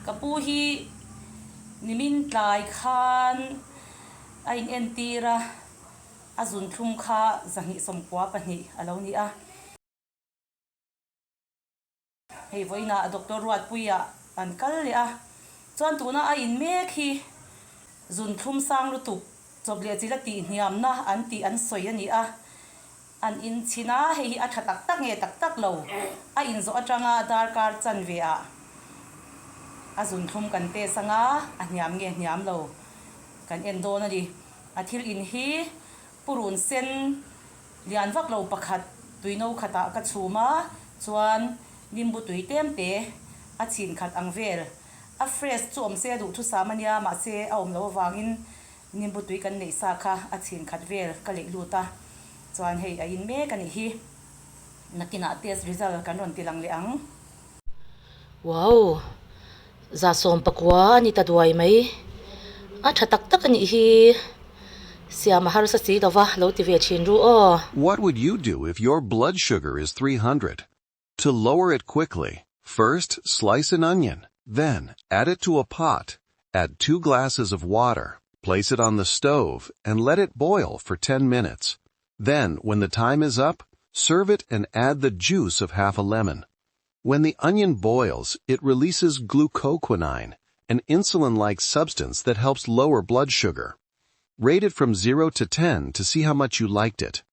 Ka pu hi nimin tlai khan a in entir a, a zunthlum kha 294 a lo ni a. Hei vawiinah Doctor Ruatpuia an kal leh a, chuan tuna a in mek hi zunthlum sang lutuk chawp leh chila tihhniamna an tih an sawi a ni a. An in chhin a, hei hi a tha tak tak nge tak tak lo, a in zawh atanga darkar chanve ah a zunthlum kan test anga a hniam nge hniam lo kan en dawn a ni. A thil in hi purun sen lian vak lo pakhat tuino khatah ka chhum a, chuan nimbu tui tlem te a chhin khat ang vel. A fresh chu awm se a duhthusam a nia, mahse a awm loh avangin Nimbu tui kan neih sa kha a chhin khat vel ka leih lut a, chuan hei a in mek a nih hi. Nakinah test result kan rawn ti lang leh ang. Wow! 119 a ni ta duai mai. A tha tak tak a nih hi. Siam a harsa si lova lo ti ve thin ru aw. What would you do if your blood sugar is 300? To lower it quickly, first slice an onion, then add it to a pot. Add 2 glasses of water, place it on the stove, and let it boil for 10 minutes. Then, when the time is up, serve it and add the juice of half a lemon. When the onion boils, it releases glucoquinine, an insulin-like substance that helps lower blood sugar. Rate it from 0 to 10 to see how much you liked it.